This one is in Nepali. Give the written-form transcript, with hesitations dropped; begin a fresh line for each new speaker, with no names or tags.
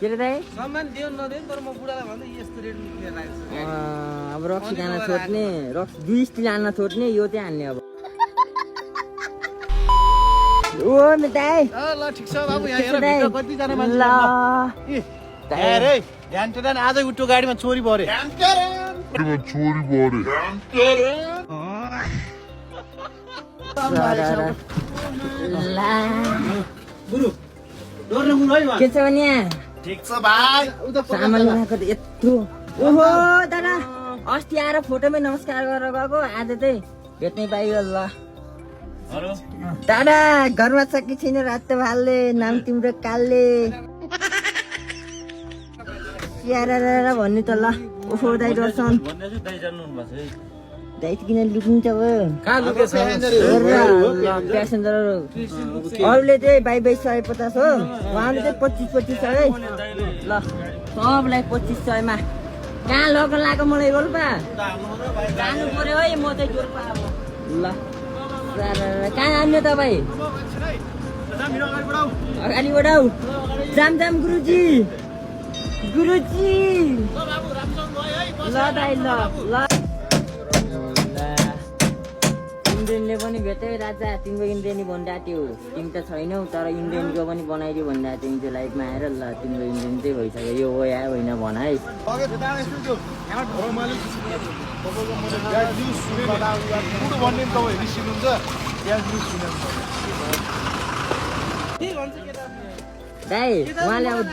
के रे दाइ
सम्मान दियो नदियो तर म बुढालाई भन्दै यस्तो रेट निक्लेर राखेको छु
अब रक्सी खान छोड्ने दुई स्टिल हान्न छोड्ने यो चाहिँ हान्ने अब ओ दाइ
ल ठिक छ बाबु यहाँ हेर भित्र कति जना मान्छे ध्यान टेन आजै उठ्यो गाडीमा चोरी भरे
के छ भने
ठिक छ भाइ
सामान लगाएको त यत्रो ओहो दादा अस्ति आएर फोटोमै नमस्कार गरेर गएको आज चाहिँ भेट्नै पाइयो ल दादा घरमा छ कि छैन रातो भालले नाम तिम्रो कालले भन्नु त ल ओहो दाइ दर्शन दाइ किन लुक्नुहुन्छ अब प्यासेन्जरहरू अरूले चाहिँ 2250 हो उहाँले चाहिँ 2500 है ल सबलाई 2500 मा कहाँ लग्न लाग्यो मलाई रोल्पा जानु पर्यो है म चाहिँ जोल्पा अब ल कहाँ जान्ने तपाईँ अगाडि बढाऊ जाम जाम गुरुजी गुरुजी ल दाइ ल ल इन्डियनले पनि भेट्यो राजा तिम्रो इन्डियनी भनिरहेको थियो तिमी त छैनौ तर इन्डियनको पनि बनाइदियो भनिरहेको थियो त्यो लाइफमा आएर ल तिम्रो इन्डियन चाहिँ भइसक्यो यो हो या होइन भन है दाइ उहाँले अब